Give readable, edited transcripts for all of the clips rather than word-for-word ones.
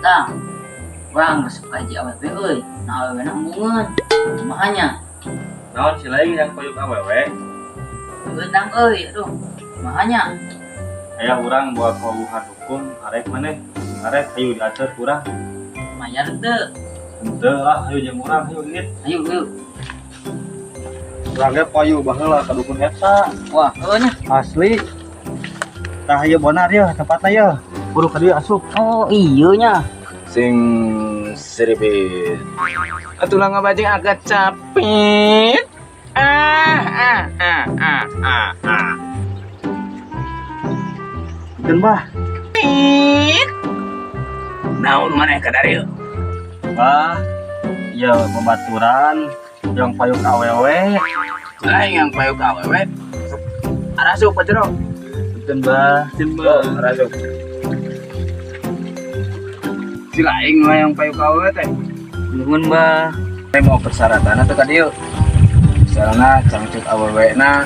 Tang. Urang resep ka hiji awewe euy. Nah, awewe na embungeun. Kumaha nya? Naon si lain hayang payuk awewe? Heueuh, Tang euy, aduh. Kumaha nya? Aya urang buat pawuhan dukun, arek maneh? Arek, hayu diatur ku urang. Mayar teu? Henteu lah, hayu jeung urang, hayu git. Ayo, ayo. Urang ge payu baheula ka dukun eta. Wah, heueuh nya. Asli. Tah, ieu bonar ya tempatna ya. Buru ka dieu asup. Oh, iya nya. Sing siripit. Atulah ngabajeng agak capit. Ah ah ah ah ah ah. Keun, Bah. Pit. Naon maneh ka darieu? Bah, ieu babaturan hayang payuk awewe. Lain hayang payuk awewe. Arasup ka jero. Keun, Bah. Oh, arasup. Si lain nu hayang payuk awewe teh. Nuhun, Bah. Saya mau persyaratan atau ka dieu. Misalnya cangcut awewe na,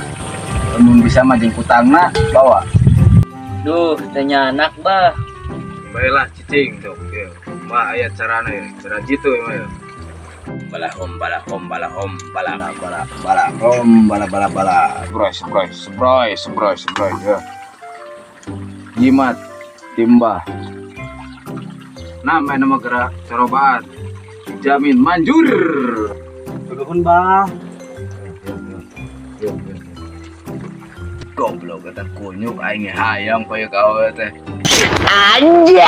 mun bisa mah jeung kutangna bawa. Duh, teu nyanak, Bah. Baiklah, cicing sok ya. Mah aya carana ya, cara jitu ya mah ya. Balahom balahom balahom bala bala balahom bala bala bala. Sebroy sebroy sebroy sebroy sebroy ya. Jimat timbah. Nah, main nama gerak corobaan. Jamin manjur. Nuhun, Bah. Goblok kata kunyuk aing hayang payuk awewe teh. Anjay.